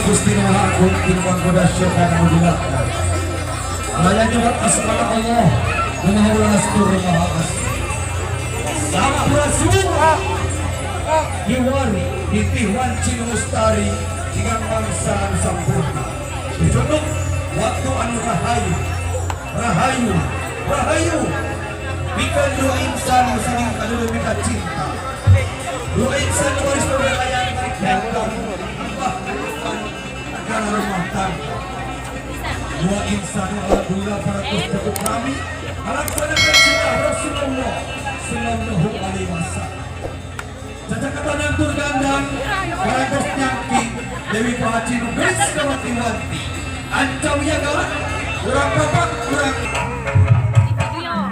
Gusti Nu Maha Agung tinuang goda syaitan anu dilaknat. Aya nyebat asmana Allah Nu Maha Welas tur Maha Asih. Sampurasun. Hiwari ditih wanci lestari dengan mangsa anu sampurna. Dijunduk waktu anu rahayu. Rahayu, rahayu. Pikeun dua insan nu saling kadulur mika cinta. Dua insan nu waris pembelayan balik tambah negara rumah tangga. Dua insan nu alhamdulillah parantos cukup kami melaksanakan sunnah Rasulullah Sallallahu Alaihi Wasallam. Cacakatan tur gandang parantos nyangking Dewi Pahaci nu geulis kawanti-wanti. Ancau yaga urang papak urang. Video.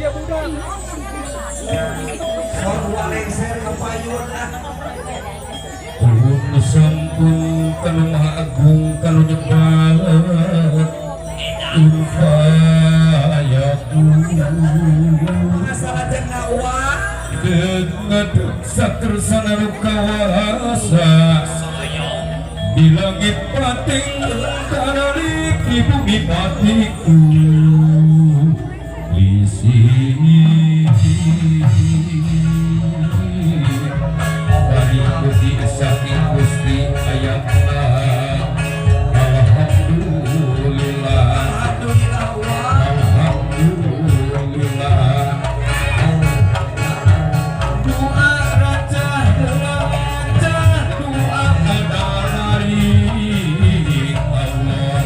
Iya, budak. Sarua lengser ka payun ah. Nuhun sampun kanu Maha Agung kanu nyebat kun fayakun. Salajengna, Wa. Ngadeg sakersana nu kawasa di langit pating tanalik, di bumi patiku lisi. Bari ugi saking Gusti ayatna, alhamdulillah. Alhamdulillah, Wa. Alhamdulillah. Doa raja raja, doa dari Allah.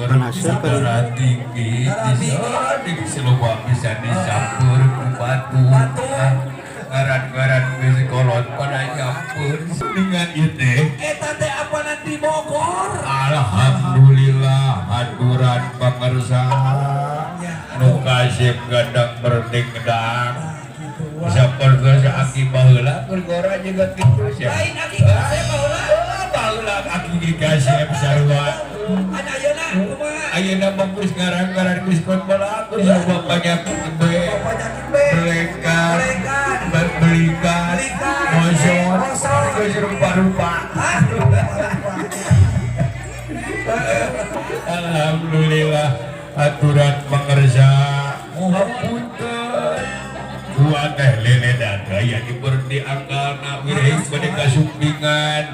Penasaran. Darah tinggi. Di siloba bisa dicampur ku batu. Ngaran-ngaran geus kolot pada nyampur dengan ieu teh. Eta teh apanan di Bogor. Alhamdulillah aturan pangersa nu kasep gandang berdengdang sapertos aki baheula keur gora juga kitu sia. Lain aki kasep baheula. Baheula aki ge kasep sarua. Ada ayeuna kumaha? Ayeuna mah geus ngaran-ngaran geus kon balaku loba panyakit be. Penyakit be. Belekan, Belekan. belikan, Belikan. mosot, Mosot. geus rupa-rupa. Hah? Alhamdulillah aturan pangersa muhapunten dua teh lele daga ya diberdi anggalna wireh bade kasumpingan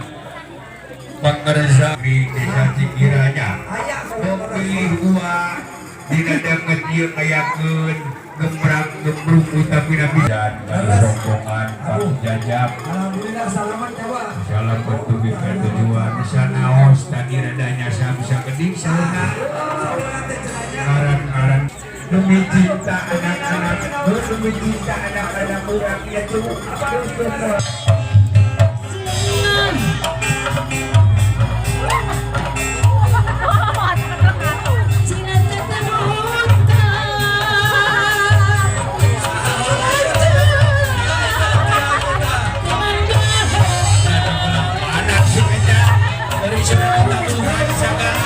pangersa di desa Cikiranya Aya pilih dua dina danget ieu kayakeun gembrang gembrung utapi nabi dan rombongan Pak Jajab. Alhamdulillah salaman coba. Salam bertubi ke tujuan sanaos tadi radanya samsa kedik sauna Sauna teh cenanya. ngaran-ngaran demi cinta anak-anak, demi cinta anak-anak urang ya tuh. Anak si eta dari segala Tuhan segala.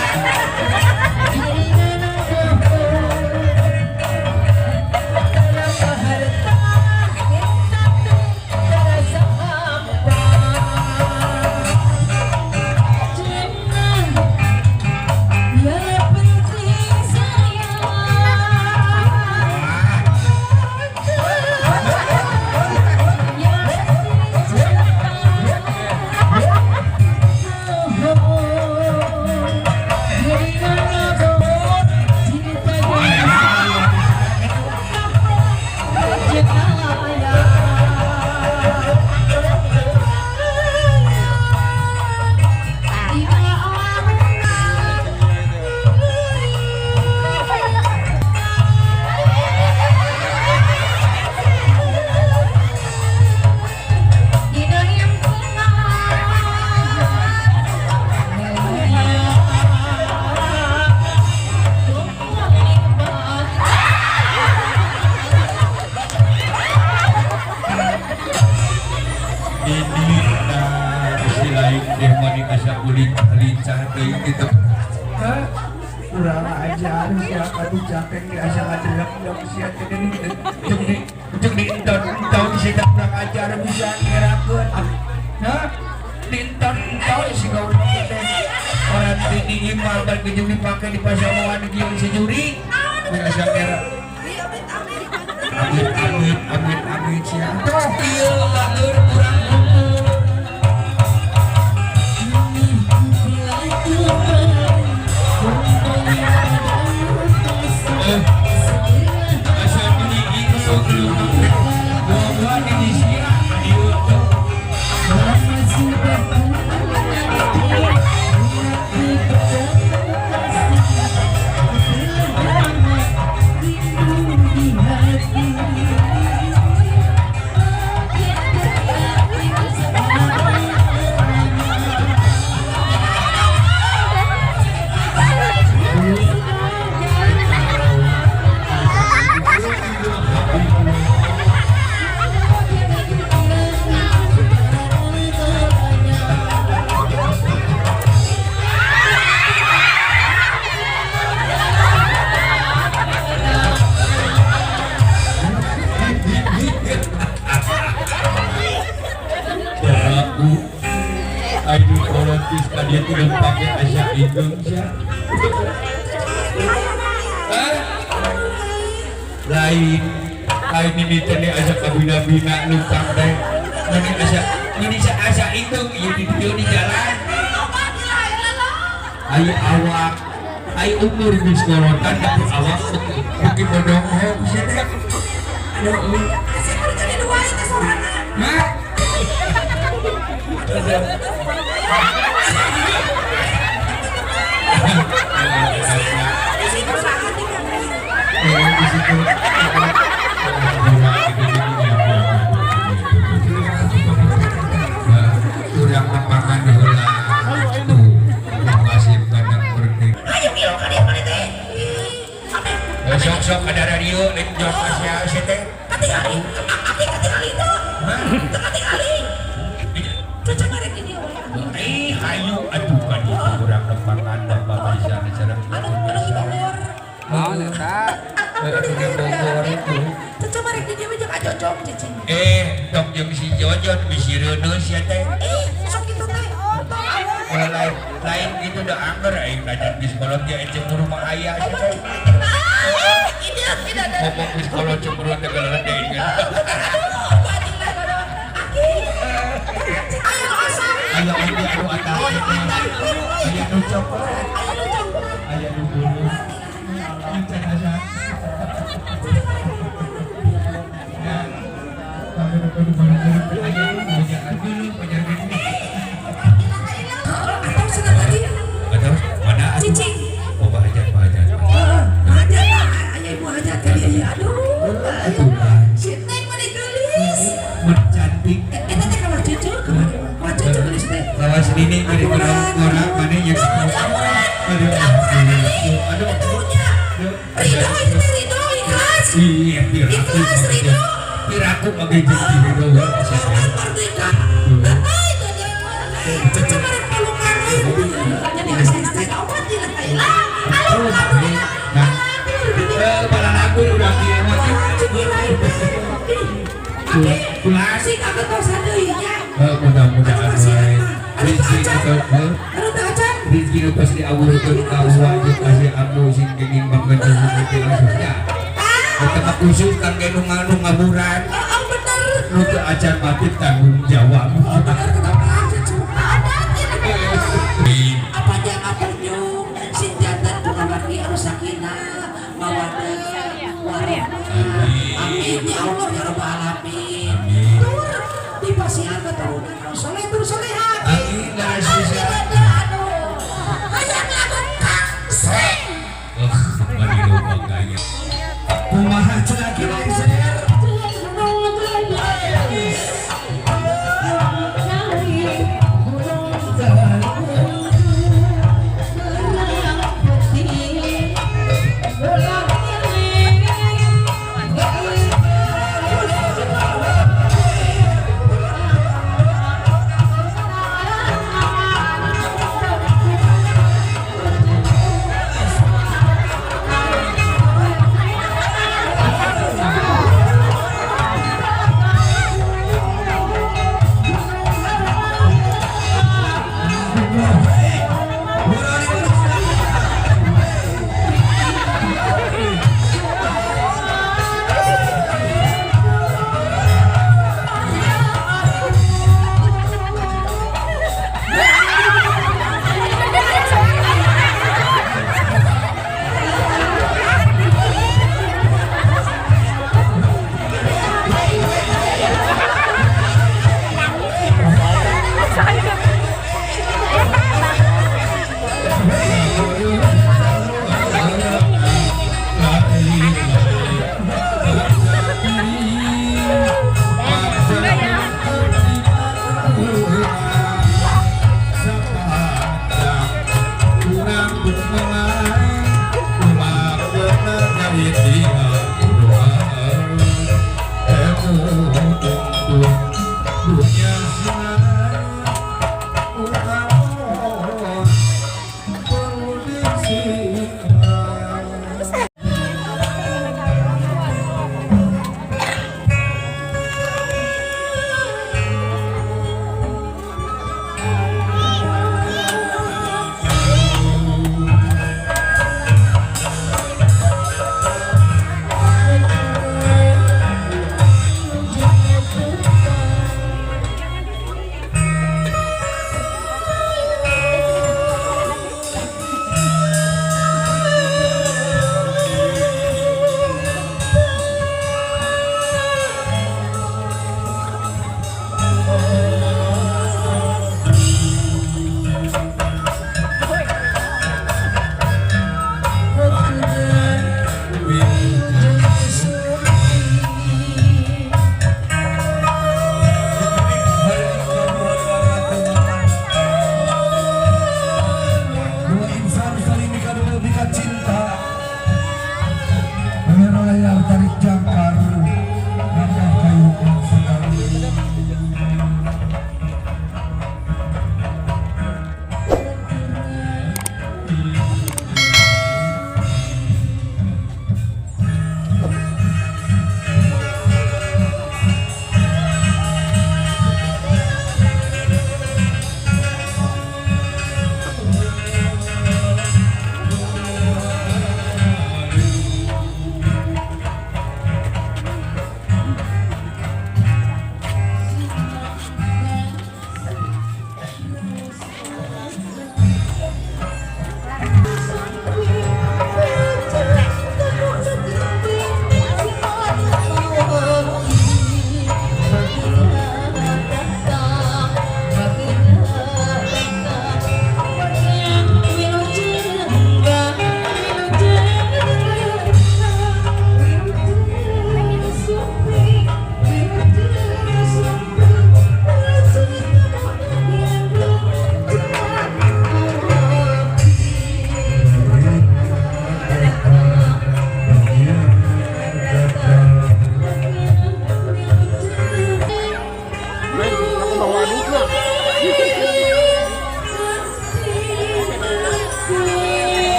Ini nah si lain deh mani asa kulit lincah teuing kitu. Hah? Kurang ajar sia atuh capek di asa ngadelek sia teh geuning jeung di enton-enton sia kurang ajar bisa ngerakeun. Hah? Di enton-enton si goblok teh. Orang teh di imah bari jeung dipake di pasamuan kieu si juri. Asa ngera. Amit amit amit amit sia. Tuh ieu baeur urang kumpul. Asa ini ieu gua di sia ieu tuh. Aku ayo kolotis tadi itu pakai asa hidung sia. Hah? Lain lain ini teh asa kabina-bina lukang teh. Ini asa ini asa hidung ieu di dieu di jalan. Ai awak ai umur geus kolotan tapi awak beuki bodong sia teh. Aduh euy. Hah? Di situ saha tinggal. Di situ. Urang nepangan heula tuh masih kadang merdeka. Ayo ngilu ka dieu maneh teh. Ih, ame. Sok-sok ada radio lain jawab kasih sia teh. Katingali, aki katingali teu. Teu katingali. Cucu marek di dieu we. Eh, hayu atuh kan itu urang nepangan dan babaisan sareng Anu anu di Bogor. Naon eta? Anu di Bogor itu. Cucu marek di dieu we jeung ajojong cicing. Eh, tong jeung si Jojon bisi reuneuh sia teh. Ih, sok kitu teh. Tong awon. Kalau lain lain gitu udah angger aing ngajar di sekolah dia cemburu mah aya sia teh. Ah, ini tidak ada. Ngomong di sekolah cemburu teh galelet deui kan. Aduh, anjing lah aduh. Aki. Ayo asam. Aya oge anu atas. Aya nu coklat, Ayo nu coklat. Aya nu bulu. Can asa. Ya. Kami nu kudu aya nu banyakan dulu, banyakan dulu. Atau sudah tadi Atau mana atuh? cicing. Oh, bahajat, bahajat. Heeh, hajat lah, aya ibu hajat ka dieu ya. Aduh, ayo. Si Neng mah geulis. Mun cantik. Eta teh kamar cucu, kamar kamar cucu geulis teh. Lawas nini bari kurang-kurang mana yang Diamuran, Aduh, diamuran Ali. aduh. Itunya. Ridho itu teh ridho ikhlas. Iya, piraku. Ikhlas ridho. Piraku oge jeung ridho we. Orang merdeka. Hai, itu dia. Cucu marek pelukan we. Jadi asisten obat di lah. Aduh, aduh, Nah, eh, bala lagu udah kieu mah. Kulas. Sing kagetosan deui nya. Eh, mudah-mudahan wae. Rezeki atau Anu teu acan. rezeki nu tos diawurkeun ka uwa jeung kasih ambu sing kenging banget jeung sing langsungnya. Eta mah khusus kangge nu nganu ngaburan. Oh, bener. Nu teu acan mati tanggung jawab. Oh, bener kenapa aja cuma ada apa aja ngapunyung sing jantan kulawargi anu sakinah mawaddah warahmah. Amin ya Allah ya rabbal alamin. Tur dipasihan keturunan anu soleh tur soleha. Amin, Amin. bisa. Aduh, hayang lagu Kang Sreng. Oh, mani loba gaya. Kumaha cenah lengser?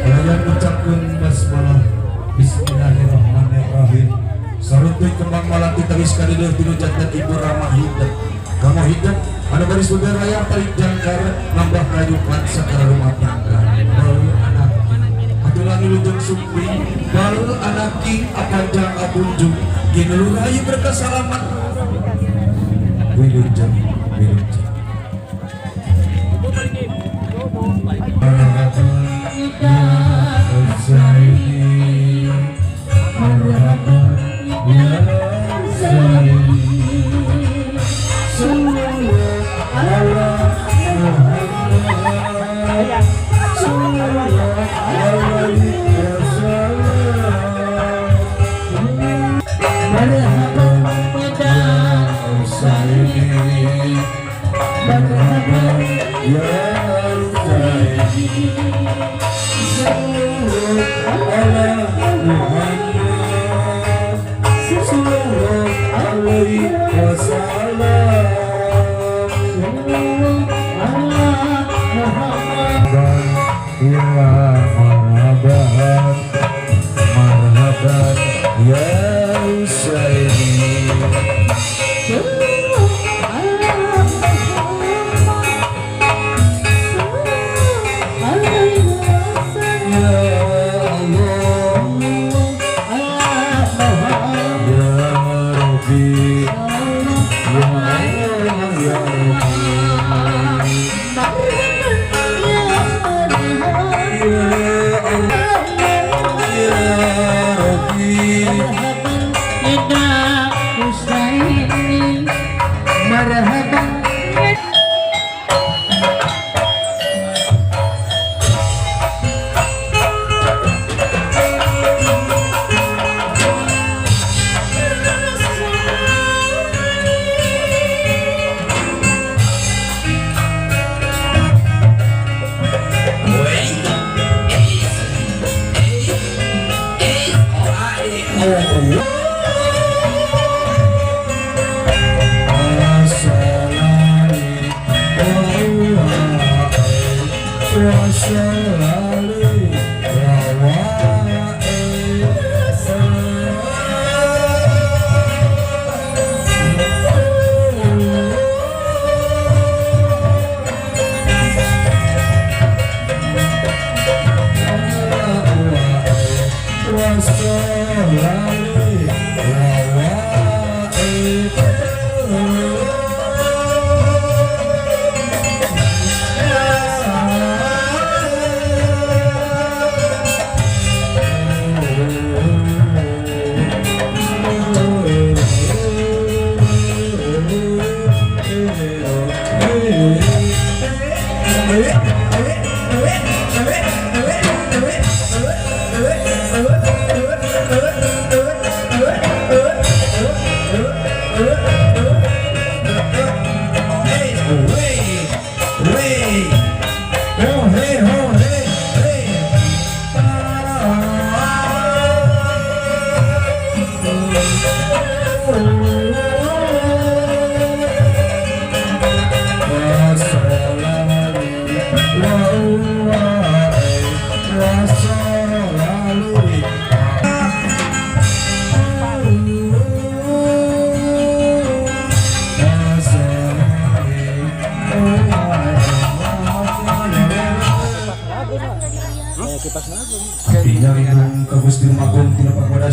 Kalayan ucapkeun basmalah. Bismillahirrahmanirrahim. Saruntuy kembang malati tawis kadileur tinu janten ibu ramah hidup. Kamu hidup anu baris beber layar tarik jangkar nambah kayupan sakara rumah tangga. Bal anaki aturan wilujeng sumping bal anaki apanjang abunjung ginulur rahayu berkah salamat. Wilujeng wilujeng.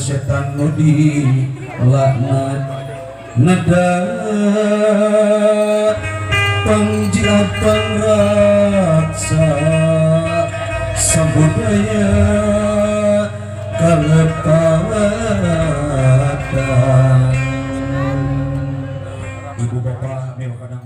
Setan nudi laknat neda pangjiat pangraksa sambudaya kalepatan. Ibu bapak memang kadang